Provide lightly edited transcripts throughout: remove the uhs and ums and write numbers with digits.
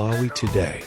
Malawi Today.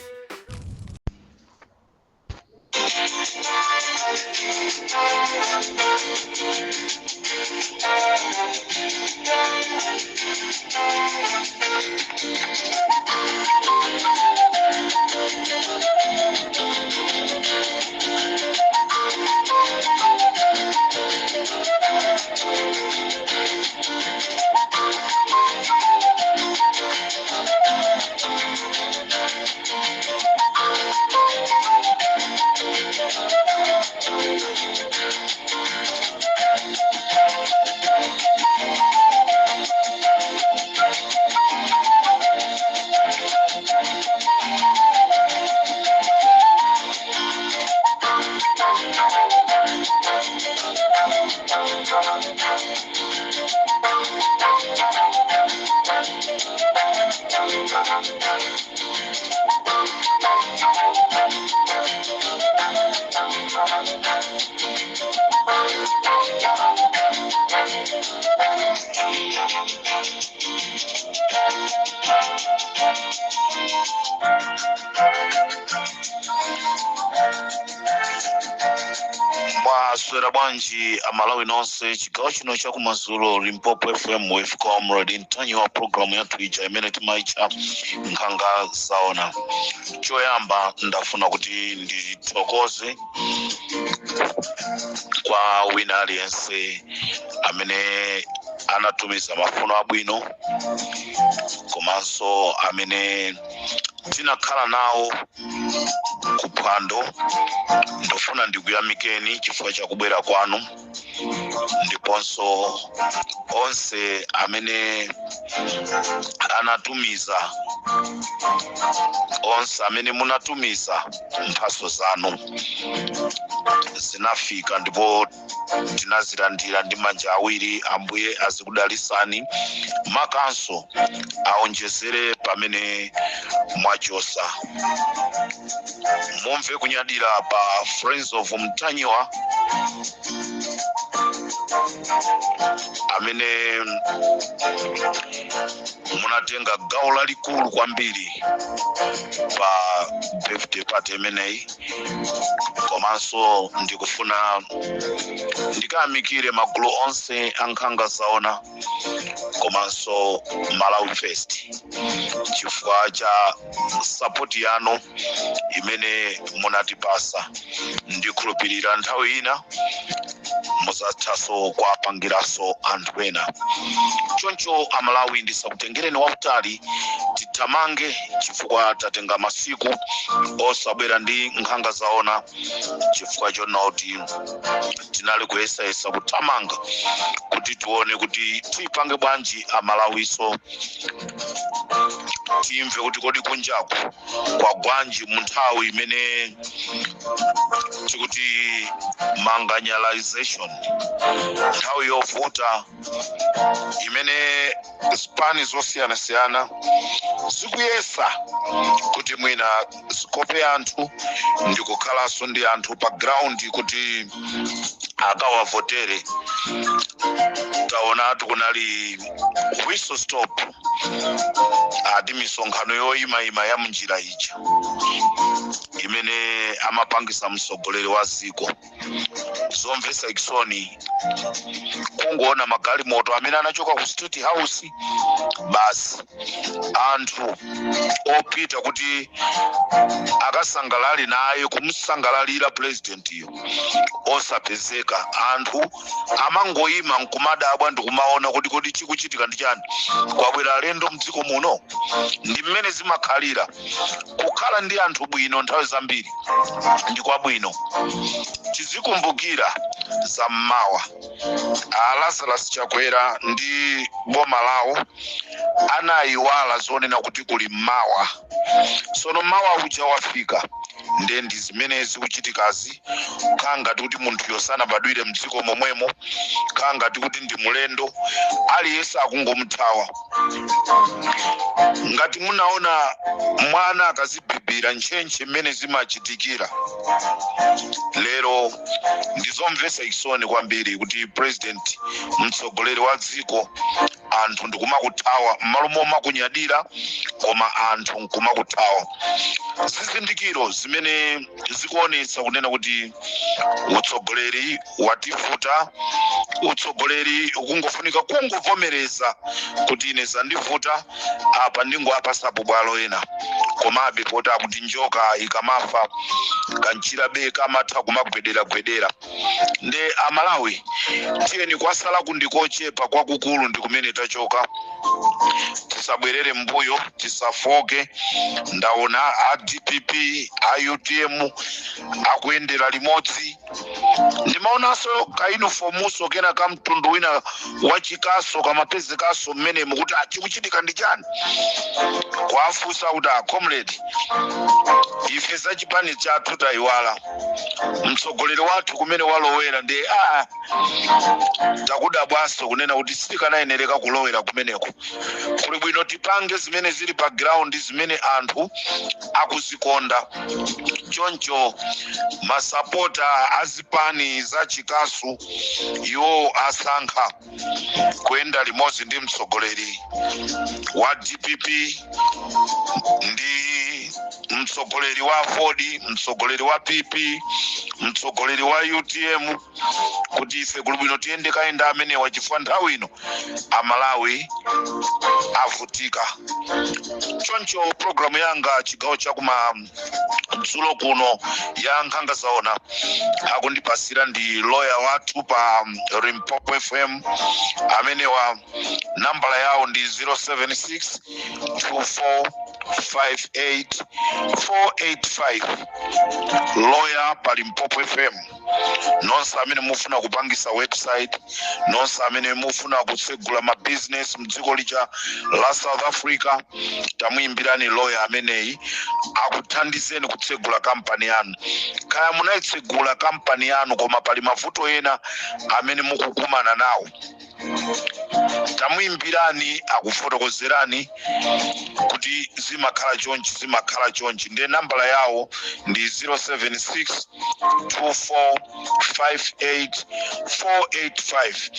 Mwaswera bwanji Amalawi nonse chigawo chino chakumadzulo? Limpopo FM with Comrade Ntanyiwa, programu yathu ija imene timaitcha Nkhanga Zaona. Choyamba ndafuna kuti ndithokoze kwa wina aliyense amene anatumiza mafuno abwino komanso amene tinakhala nawo kuphwando. Ndofuna ndikuyamikeni chifukwa cha kubwera kwanu, ndiponso onse amene anatumiza, onse amene munatumiza mphaso zanu zinafika ndipo tinazilandira ndi manja awiri. Ambuye azikudalisani, makanso aonjezere pamene mwachosa. Mumve kunyadira pa Friends of Mtanyiwa amene munatenga gawo lalikulu kwambiri pa birthday party imeneyi. Komanso ndikufuna ndikayamikire magulu onse a Nkhanga Zaona komanso Malawi First chifukwa cha support yanu imene munatipasa. Ndikhulupirira nthawi ina muzathanso kuwapangiranso anthu ena choncho. Amalawi, ndisakutengereni wautali, tithamange chifukwa tatenga masiku osabwera ndi Nkhanga Zaona chifukwa chona kuti tinali kuyesayesa kuthamanga kuti tione kuti tipange bwanji. Amalawiso timve kuti kodi kunjaku kwagwanji mu nthawi imene tikuti manganyalization, nthawi yovuta imene zipani zosiyanasiyana zikuyesa kuti mwina zikope anthu ndi kukhalanso ndi anthu pa ground kuti akawavotere. Taonatu kunali whistle stop, ati misonkhano yoyimayima ya munjira ija imene amapangisa mtsogoleri wa ziko. Zomvetsa chisoni kungoona magalimoto amene anachoka ku State House basi, anthu opita kuti akasangalale naye, kumusangalalira president-yo, osapezeka. Anthu amangoyima nkumadabwa ndikumaona kuti kodi chikuchitika ndi chani? Kwabwera alendo mdziko muno? Ndi mmene zimakhalira. Kukhala ndi anthu bwino nthawi zambiri ndi kwabwino. Tizikumbukira za mmawa. A Lazarus Chakwera ndi boma lawo anayiwala zonena kuti kuli mmawa. Sono mawa uja wafika, nde ndi zimene zikuchitikazi. Khala ngati kuti munthuyo sanabadwire mdziko momwemo, khala ngati kuti ndi mulendo, aliyense akungomuthawa. Ngati munaona mwana akazibibira ntchentche mmene zimachitikira lero, ndizomvetsa chisoni kwambiri kuti president, mtsogoleri wa dziko, Anthu ndikumakuthawa m'malo momakunyadira, koma anthu nkumakuthawa. Zizindikiro zimene zikuonetsa kunena kuti utsogoleri wativuta, utsogoleri ukungofunika kungovomereza kuti ine zandivuta apa, ndingoapasapo bwalo ena. Komabe poti akuti njoka ikamafa kanchirabe kamatha kumagwederagwedera. Nde Amalawi, tiyeni, kwasalaku ndikochepa, kwakukulu ndi kumene tachoka, tisabwerere mbuyo, tisafoke. Ndaona a DPP, a UTM akuyendera limodzi. Ndimaonanso ka uniform kena ka mtundu wina wachikaso kamapezekaso mmenemu, kuti achikuchitika ndi chani? Kwafunsa kuti, "A comrade, ife za chipani chathu tayiwala, mtsogoleri wathu kumene walowera ndi takudabwanso kunena kuti sitikanayenereka kulowera kumeneko. Kuli bwino tipange zimene zili pa ground, zimene anthu akuzikonda." Choncho masapota azipani za chikasu iwo asankha kuyenda limodzi ndi mtsogoleri wa DPP ndi mtsogoleri wa Ford, mtsogoleri wa PP, mtsogoleri wa UTM, kuti ife kuli bwino tiyende kayenda amenewa, chifukwa nthawi ino Amalawi avutika. Choncho programu yanga chigawo chakuma dzulo kuno ya Nkhanga Zaona akundipasira ndi lawyer wathu pa Limpopo FM. Amenewa nambala yawo ndi 076 24 58 485, lawyer pa Limpopo FM. Nonse amene mufuna kupangisa website, nonse amene mufuna kutsegula ma business mdziko lija la South Africa, tamuyimbirani lawyer ameneyi akuthandizeni kutsegula kampani yanu. Kaya munayitsegula kampani yanu koma pali mavuto ena amene mukukumana nawo, tamuyimbirani akufotokozerani kuti zimakhala chonchi, zimakhala chonchi. Ndiye nambala yawo ndi 076 24 58 485.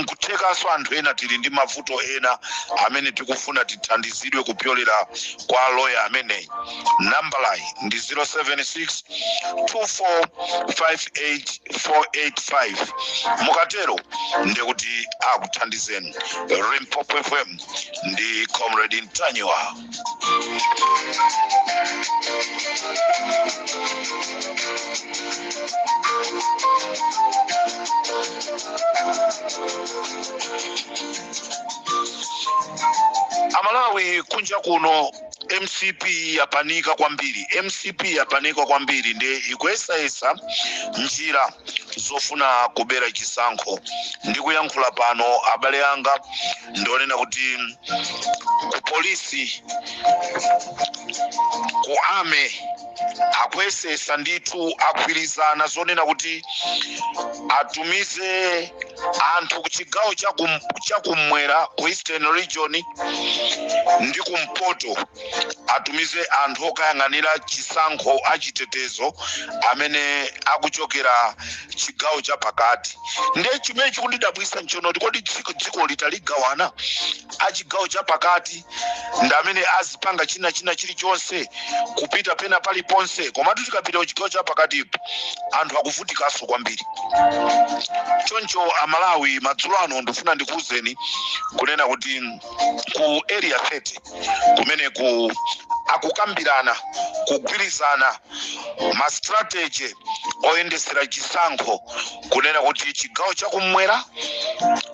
Nkuthekanso anthu ena tili ndi mavuto ena amene tikufuna tithandizidwe kupyolera kwa loya ameneyi. Nambalayi ndi 076 24 58 485. Mukatero ndikuti akuthandizeni. Limpopo FM ndi Comrade Ntanyiwa. Amalawi, kunja kuno MCP yapanika kwambiri, MCP yapanika kwambiri, ndi ikuyesayesa njira zofuna kubera chisankho. Ndikuyankhula pano, abale anga, ndionena kuti ku polisi, ku army akuyesesa ndithu, agwirizana zonena kuti atumize anthu ku chigawo chakummwera, ku Eastern Region, ndi kumpoto, atumize anthu okayang'anira chisankho achitetezo amene akuchokera chigawo chapakati. Ndiye chimene chikundidabwisa nchonoti, kodi dziko litaligawana, achigawo chapakati ndi amene azipanga china china chilichonse kupita pena paliponse? Komatu tikapita ku chigawo chapakatipo anthu akuvutikanso kwambiri. Choncho Amalawi, madzulo ano ndifuna ndikuwuzeni kunena kuti ku Area 30 kumene ku akukambirana kugwirizana ma strategy oyendesera chisankho, kunena kuti chigawo chakummwera,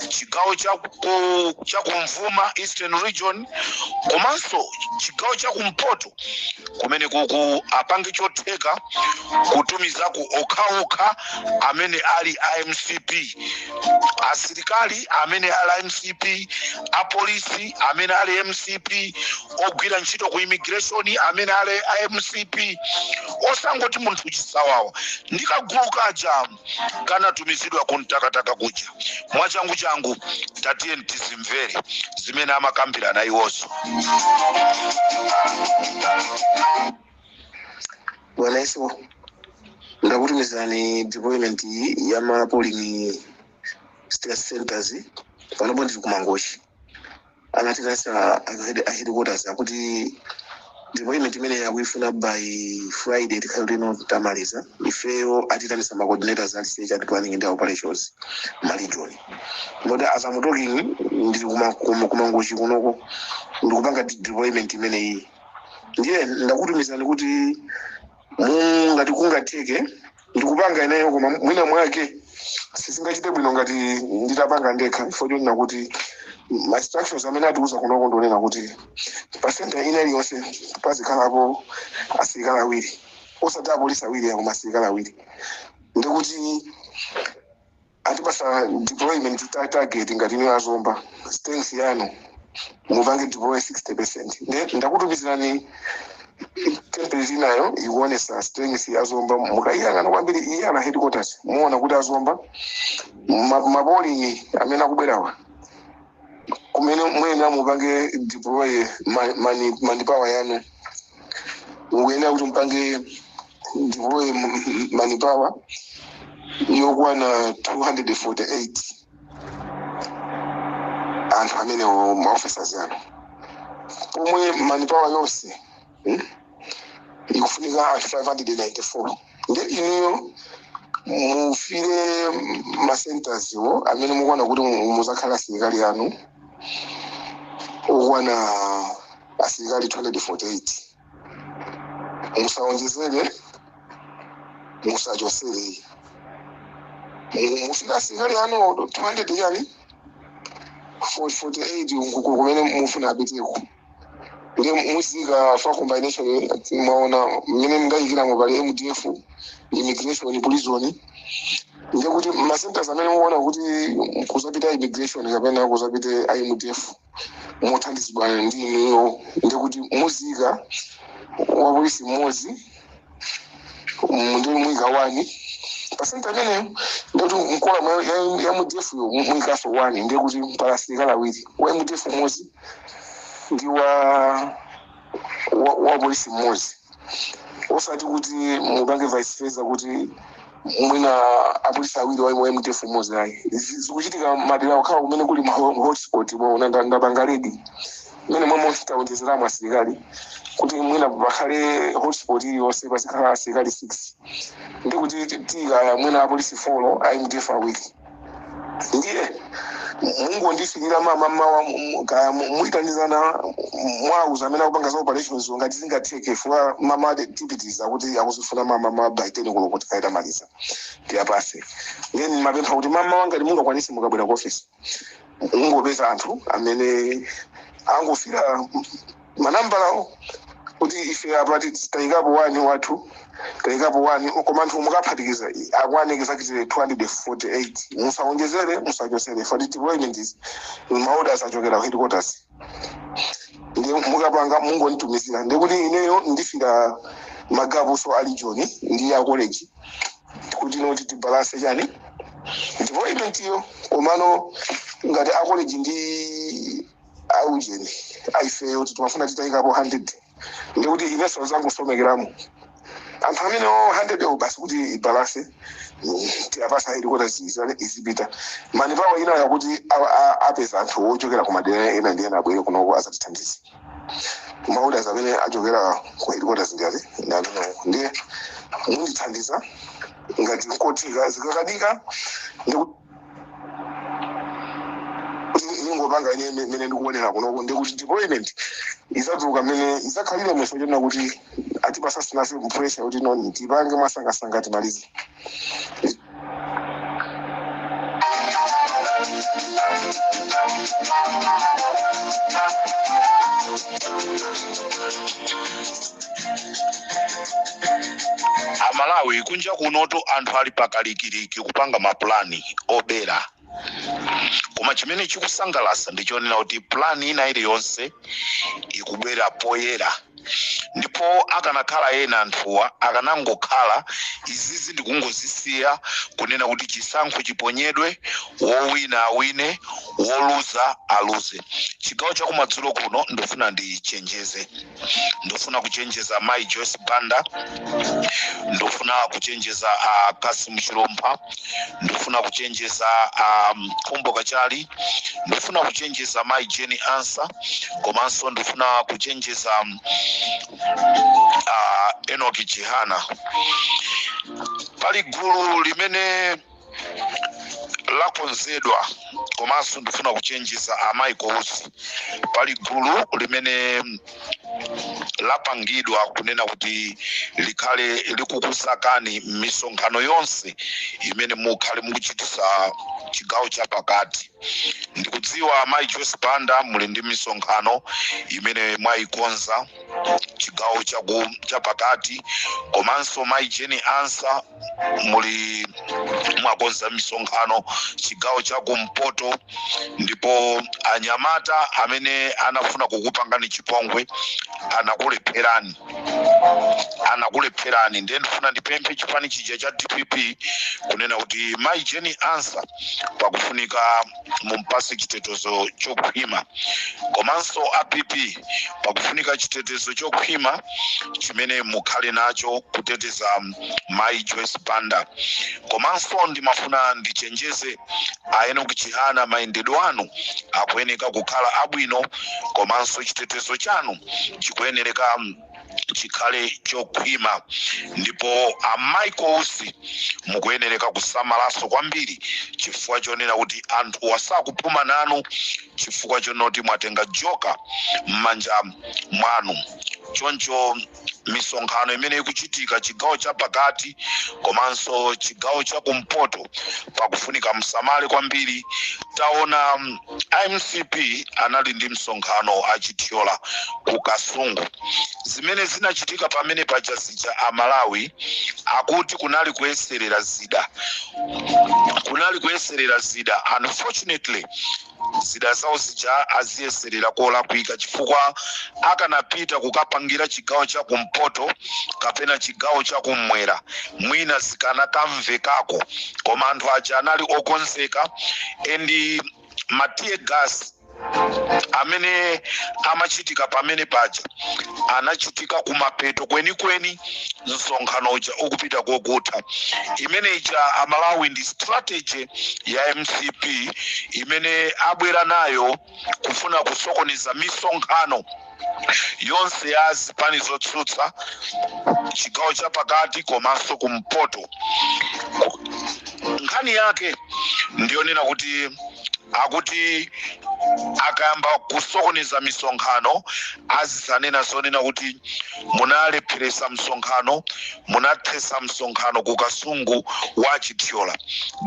chigawo chakumvuma, Eastern Region, komanso chigawo chakumpoto kumene kuku apange chotheka kutumizako okhaokha amene ali a MCP, asilikali amene ali a MCP, apolisi amene ali MCP, ogwira ntchito ku immigration amene ali a MCP, osangoti munthu chisawawa. Ndi kagulu kaja kanatumizidwa ku Mtakataka kuja mwachangu changu. Tatiye tizimvere zimene amakambirana iwonso. Bwana Yesu, ndakutumizani deployment ya ma polling centers. Panopo ndili ku Mangochi. Anatitanisa a headquarters akuti deployment imene yakuifuna by Friday tikhale lino tamaliza. Ifeyo atitanisa ma coordinators a research and planning ndi operations ma region, moti as I'm talking ndili kumangochi kunoko, ndikupanga deployment imeneyi. Ndiye ndakutumizani kuti ngati kungatheke, ndikupanga ineyo, koma mwina mwake sisingachite bwino ngati nditapanga ndekha, ifo chonena kuti ma instructions amene atiuza kunoko ndionena kuti pa center ina iliyonse pazikhalapo asilikali awiri, osati apolisi awiri, koma asilikali awiri. Ndikuti atipasa deployment target, ngati ino yazomba strength yanu mupange deploy 60%. Nde ndakutumizirani template inayo ikuonesa strength yazomba. Mukayiyang'ana kwambiri iyana headquarters, muona kuti azomba ma polling amene akubwerawa, kumene muyenera mupange deploy manpower yanu, mukuyenera kuti mupange deploy manpower yokwana 248 anthu amenewo, maofficers anu, pomwe manpower yonse ikufunika anthu 594. Nde inuyo mufire ma centers wo amene mukuona kuti muzakhala asilikali anu okwana asilikali 248, musaonjezere, musachosere. Mufika asilikali anu 200 yani 48 kumene mufuna apiteko. Ndi muzika fa combination, mwaona mmene ndayikiramo, pali MDF, immigration, prison. Ndekuti ma centers amene mukuona kuti kuzapita immigration kapena kuzapita MDF mothandizidwa ndi inuyo, ndekuti muzika wapolisi mmodzi, ndi muyika one pa center ameneyo. Ndekuti m column ya MDF yo muyikaso one. Ndekuti pala asilikali awiri, wa MDF mmodzi ndi wa polisi mmodzi, osati kuti mupange vice versa, kuti mwina apolisi awiri wa MDF mmodzi, ayi. Zikuchitika madera okhawa kumene kuli ma hotspot. Mwaona, ndapanga ready mmene momwe taonjezeramo asilikali kuti mwina pakhale hotspot iliyonse pazikhala asilikali 6, ndikuti tika mwina apolisi 4, a MDF awiri. Ndiye mungondifirira mama mawa, kaya muyitanizana, mwauza amene akupanga za operations ngati zingatheke fuka mama tipitiza kuti akuzifuna mama ma by 10 koloko tikaita maliza tiyapase. Then mapempha kuti mama wangati mungakwanise, mukabwera ku office mungopeza anthu amene angofira manambalawo kuti ife apa tayikapo one wathu, tayikapo one, koma anthu mukaphatikiza akwane exactly 248, musaonjezere, musachosere, for the deployment is ma orders achokera ku headquarters. Ndi mukapanga mungonditumizira, ndikuti ineyo ndifira ma gap so a region ndi ya college kuti noti tibalance chani deployment iyo. Komano ngati a college ndi aujeni aifeyo kuti timafuna titayikapo 100, ndikuti inenso zangusomekeramo anthu amene o 100 ewo basi kuti ibalance, tiyapasa headquarters izipita. Manpower ina yakuti apeza anthu ochokera ku madera ena ndi ena abwere kunoko azatithandize. Ma orders amene achokera ku headquarters ndi ati, ndi amenewo. Ndiye mundithandiza ngati nkotheka. Zikakanika, ndikuti ingopanga ine mene ndikuonera kunoko, ndikuti deployment izatuluka mene izakhalire mweso chonena kuti atipasa sinafe pressure kuti no, tipange mwasangasanga timalize. Amalawi, kunja kunoto anthu ali pakalikiliki kupanga mapulani obera, koma chimene chikusangalatsa ndichonena kuti plani ina iliyonse ikubwera poyera. Ndipo akanakhala ena anthuwa akanangokhala izizi ndikungozisiya, kunena kuti chisankho chiponyedwe, wowina awine, woluza aluze. Chigawo chakumadzulo kuno ndofuna ndichenjeze, ndofuna kuchenjeza Mai Joyce Banda, ndofuna kuchenjeza Kasim Chilumpha, ndofuna kuchenjeza Khumbo Kachali, ndofuna kuchenjeza Mai Jane Ansah, komanso ndofuna kuchenjeza Enoki Chihana. Pali gulu limene lakonzedwa, komanso ndifuna kuchenjeza a Michael Usi. Pali gulu limene lapangidwa kunena kuti likhale likukusakani m'misonkhano yonse imene mukhale mukuchitisa chigawo chapakati. Ndikudziwa Mai Joyce Banda muli ndi misonkhano imene mwayikonza chigawo chapakati, komanso Mai Jane Ansah muli mwakonza misonkhano chigawo chakumpoto, ndipo anyamata amene anafuna kukupangani chipongwe anakulepherani, anakulepherani. Ndiye ndifuna ndipemphe chipani chija cha DPP kunena kuti Mai Jane Ansah pakufunika mumpase chitetezo chokhwima, komanso a PP pakufunika chitetezo chokhwima chimene mukhale nacho kuteteza Mai Joyce Banda. Komanso ndimafuna ndichenjeze a Enoch Chihana, mayendedwe anu akuyeneka kukhala abwino, komanso chitetezo chanu chikuyenereka chikhale chokhwima. Ndipo a Michael Usi mukuyenereka kusamalaso kwambiri, chifukwa chonena kuti anthu wasakupuma nanu, chifukwa chonoti mwatenga joka m'manja mwanu. Choncho misonkhano imene ikuchitika chigawo chapakati komanso chigawo chakumpoto pakufunika msamale kwambiri. Taona MCP anali ndi msonkhano achithyola ku Kasungu. Zimene zinachitika pamene paja zija, Amalawi akuti kunali kuyeserera zida, kunali kuyeserera zida. Unfortunately, zida zawo zija aziyeserera kolakwika, chifukwa akanapita kukapangira chigawo chakumpoto kapena chigawo chakummwera mwina zikanakamvekako, koma anthu aja anali okonzeka and ma tear gas amene amachitika pamene paja anachitika kumapeto kwenikweni msonkhano uja ukupita kokutha. Imene ija, Amalawi, ndi strategy ya MCP imene abwera nayo kufuna kusokoneza misonkhano yonse ya zipani zotsutsa chigawo chapakati komanso kumpoto. Nkhani yake ndiyonena kuti akuti akayamba kusokoneza misonkhano azizanena zonena kuti munalepheresa msonkhano, munathesa msonkhano ku Kasungu wa Chithyola.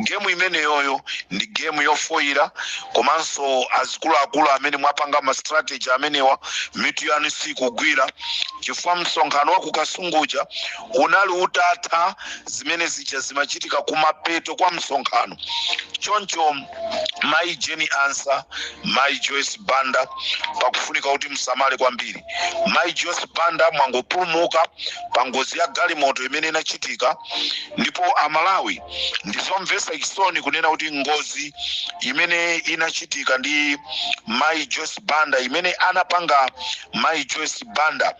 Game imeneyoyo ndi game yofoyira, komanso azikuluakulu amene mwapanga ma strategy amenewa mitu yanu sikugwira, chifukwa msonkhano wa ku Kasunguja unali utatha, zimene zija zimachitika kumapeto kwa msonkhano. Choncho Mai Jane Ansah, Mai Joyce Banda, pakufunika kuti msamale kwambiri. Mai Joyce Banda mwangopulumuka pa ngozi ya galimoto imene inachitika, ndipo Amalawi, ndizomvetsa chisoni kunena kuti ngozi imene inachitika ndi Mai Joyce Banda, imene anapanga Mai Joyce Banda,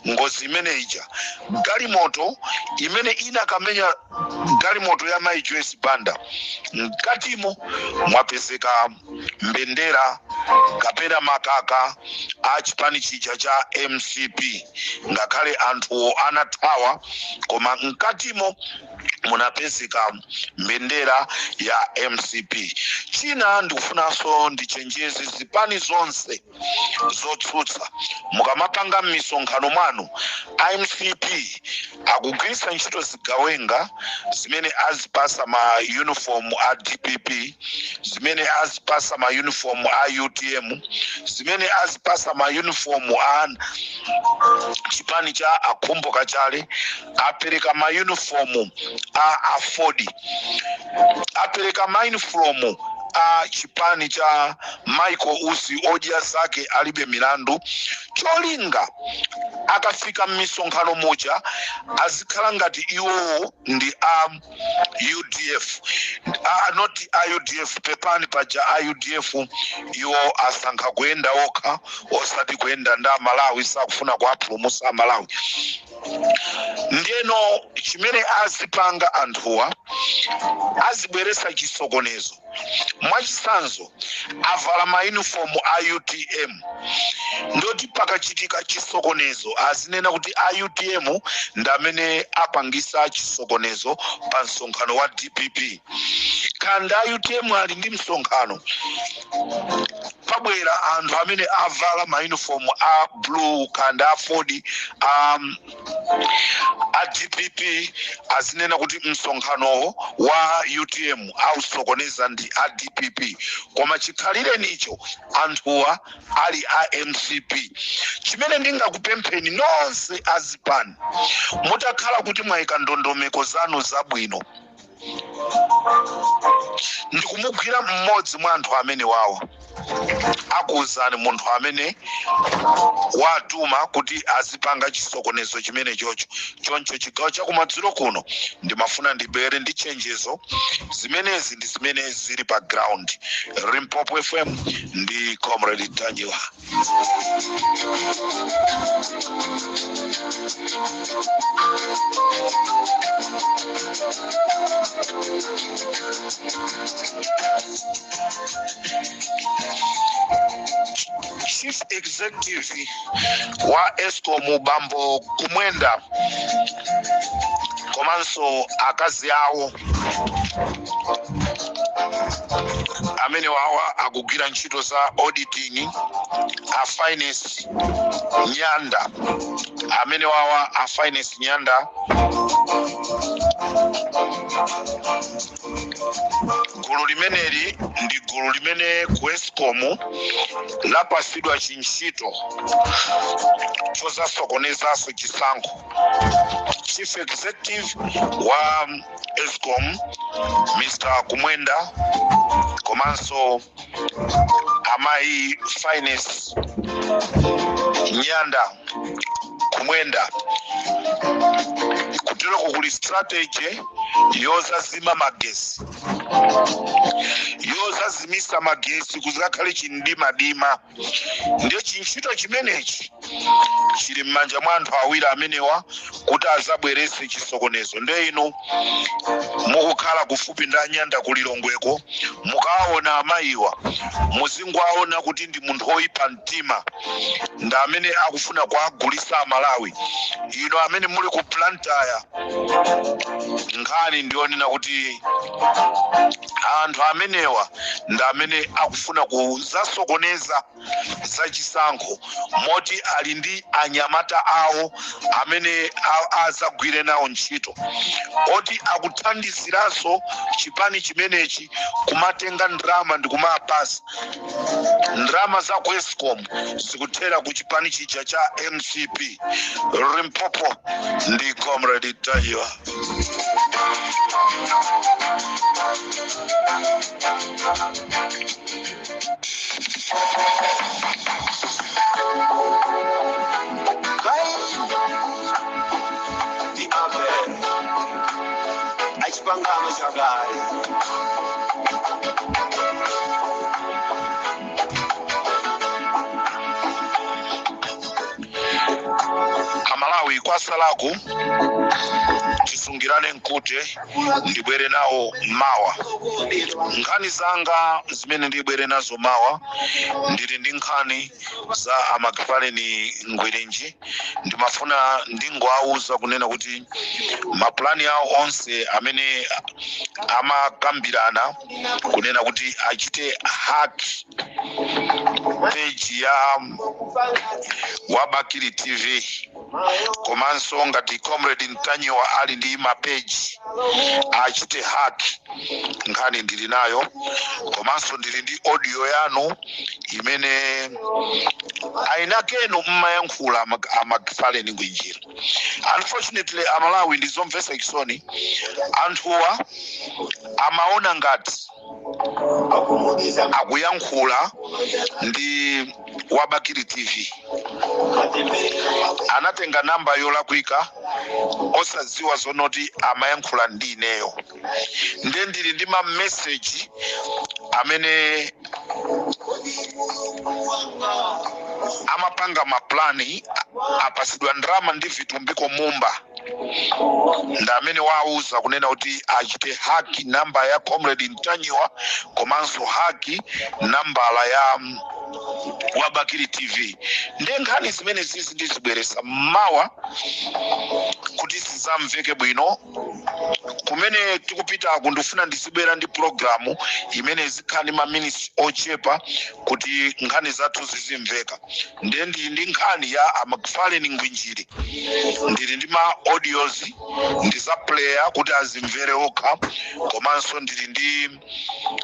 ngozi imene ija, galimoto imene inakamenya galimoto ya Mai Joyce Banda, mkatimo mwapezeka mbendera kapena makaka a chipani chija cha MCP. Ngakhale anthuwo anathawa, koma mkatimo munapezeka mbendera ya MCP. China ndikufunanso ndichenjeze zipani zonse zotsutsa, mukamapanga m'misonkhano mwanu, MCP akugwiritsa ntchito zigawenga zimene azipasa ma uniform a DPP, zimene azipasa ma uniform a UTM, zimene azipasa ma uniform a chipani cha Akhumbo Kachale, apereka ma uniform a AFORD, apereka ma uniform A chipani cha Michael Usi, odya zake alibe milandu, cholinga akafika m'misonkhano muja azikhala ngati iwowo ndi a UDF, not a UDF, pepani, paja a UDF iwo asankha kuyenda okha, osati kuyenda ndi Amalawi, sakufuna kuapulumusa Amalawi. Ndiyeno chimene azipanga anthuwa, azibweresa chisokonezo. Mwachisanzo, avala mayunifomu a UTM, ndoti pakachitika chisokonezo azinena kuti a UTM ndi amene apangisa chisokonezo pa msonkhano wa DPP. Khanda a UTM ali ndi msonkhano, pabwera anthu amene avala mayunifomu a blue, khanda a Ford, a DPP, azinena kuti msonkhanowo wa UTM ausokoneza ndi a DPP, koma chikhalirenicho anthuwa ali a MCP. Chimene ndingakupempheni nonse azipani, mutakhala kuti mwayika ndondomeko zanu zabwino ndikumugwira mmodzi mwa anthu amene wawa, akuwuzani munthu amene watuma kuti azipanga chisokonezo chimene chocho. Choncho chigawo chakumadzulo kuno ndimafuna ndibwere ndi chenjezo. Zimenezi ndi zimene zili pa ground. Limpopo FM ndi Comrade Tanyiwa. Chief Executive wa ESCOM, Bambo Kumwenda, komanso akazi awo amene wawa akugwira ntchito za auditing, a Finance Nyanda, amene wawa a Finance Nyanda, gulu limeneli ndi gulu limene ku ESCOM lapasidwa chintchito chozasokonezanso chisankho. Chief Executive wa ESCOM, Mr Kumwenda, komanso amayi Finance Nyanda Kumwenda, kutereko kuli strategy yozazima magesi, yozazimisa magesi kuzakhale chindimadima. Ndiye chintchito chimenechi chili m'manja mwa anthu awiri amenewa kuti azabwerese chisokonezo. Ndiye inu mukukhala kufupi ndi Anyanda kulilongweko, mukawaona amayiwa muzingwaona kuti ndi munthu woyipa mtima, ndi amene akufuna kuagulisa Amalawi. Ino amene muli ku Blantyre, nkhani ndionena kuti anthu amenewa ndi amene akufuna kuzasokoneza zachisankho, moti ali ndi anyamata awo amene azagwire nawo ntchito, oti akuthandiziranso chipani chimenechi kumatenga ndrama ndi kumapasa ndrama za ku ESCOM, zikuthera ku chipani chija cha MCP. Limpopo ndi Comrade Tayiwa. Ndi Abel achipangano chakale. Amalawi, kwasalaku tisungirane mkute, ndibwere nawo mawa nkhani zanga zimene ndibwere nazo mawa. Ndili ndi nkhani za Amakipaleni Ngwirinji. Ndimafuna ndingowauza kunena kuti mapulani awo onse amene amakambirana kunena kuti achite hack page ya Wabakili TV. Komanso ngati Comrade Ntanyiwa ali ndi mapeji, achite hack. Nkhani ndili nayo, komanso ndili ndi audio yanu imene ainakenu mmayankhula amagfaleni Ngwinjira. Unfortunately, Amalawi, ndizomvetsa chisoni, anthuwa amaona ngati akuyankhula ndi Wabakiri TV, anatenga namba yolakwika osadziwa zonoti amayankhula ndi ineyo. Nde ndili ndi ma message amene amapanga maplani, apasidwa ndrama ndi Vitumbiko Mumba, ndi amene wauza kunena kuti achite hack namba ya Comrade Ntanyiwa komanso hack nambala ya Wabakiri TV. Nde nkhani zimene zizi ndizibweresa mawa kuti zizamveke bwino. Kumene tikupitaku, ndifuna ndizibwera ndi programu imene izikhala ndi maminitsi ochepa kuti nkhani zathu zizimveka. Nde ndili ndi nkhani ya Amacfarlen Ngwinjiri, ndili ndi ma audios, ndizaplaya kuti azimvere okha, komanso ndili ndi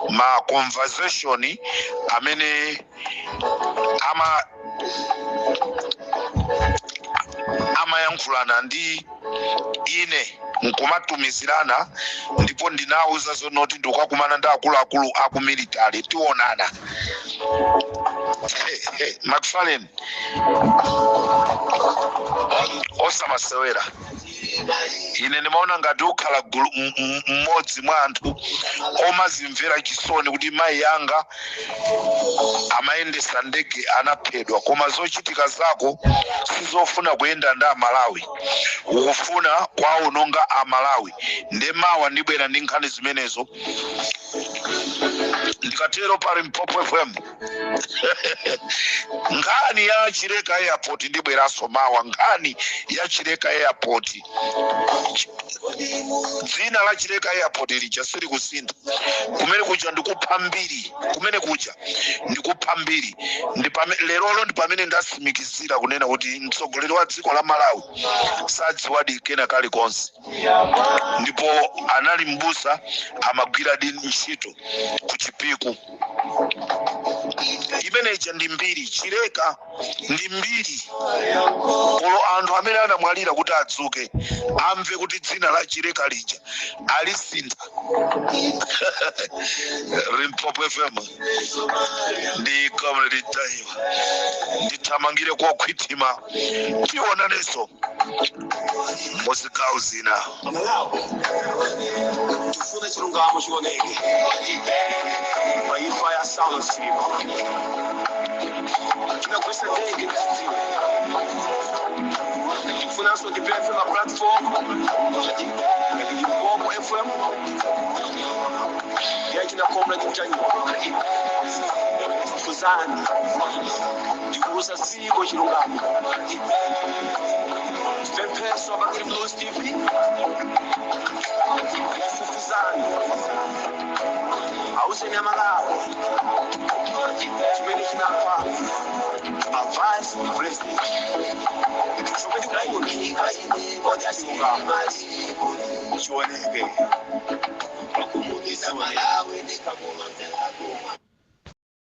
ma conversation amene amayankhulana ndi ine nkumatumizirana. Ndipo ndinawuza zonoti ndikukakumana ndi akuluakulu aku military, tionana. Macfarlen, osamasewera. Ine ndimaona ngati ukhala gulu mmodzi mwa anthu omazimvera chisoni kuti mayi yanga amayendesa ndege anaphedwa, koma zochitika zako sizofuna kuyenda ndi Amalawi, ukufuna kwaononga Amalawi. Nde mawa ndibwera ndi nkhani zimenezo. Ndikatero, pa Limpopo FM, nkhani ya Chileka Airport, ndibweranso mawa. Nkhani ya Chileka Airport, dzina la Chileka Airport lija sili kusintha. Kumene kuja ndikupha mbiri, kumene kuja ndikupha mbiri. Lerolo ndi pamene ndasimikizira kunena kuti mtsogoleri wa dziko la Malawi sadziwadi kena kalikonse, ndipo anali mbusa, amagwiradi ntchito ku Chipiku. Imeneja ndi mbiri, Chileka ndi mbiri. Olo anthu amene anamwalira kuti adzuke amve kuti dzina la Chileka lija alisintha. Limpopo FM ndi Comrade Ntanyiwa. Ndithamangire kokhwitima, tionanenso muzigawo zina. Malawi, tifuna chilungamo chioneke pa imfa ya Saulos Chilima. Tinagwisa ndege tizidziwe. Tifunanso tipemphe ma platform ngati Limpopo FM yachina Comrade Ntanyiwa, fufuzani ndikuuza dziko chilungamo. Tipempheso Abakili Blues TV, fufuzani, auzeni Amalawi chimene chinapha a vice president. Chomwe tikufuna, chilungamo chioneke.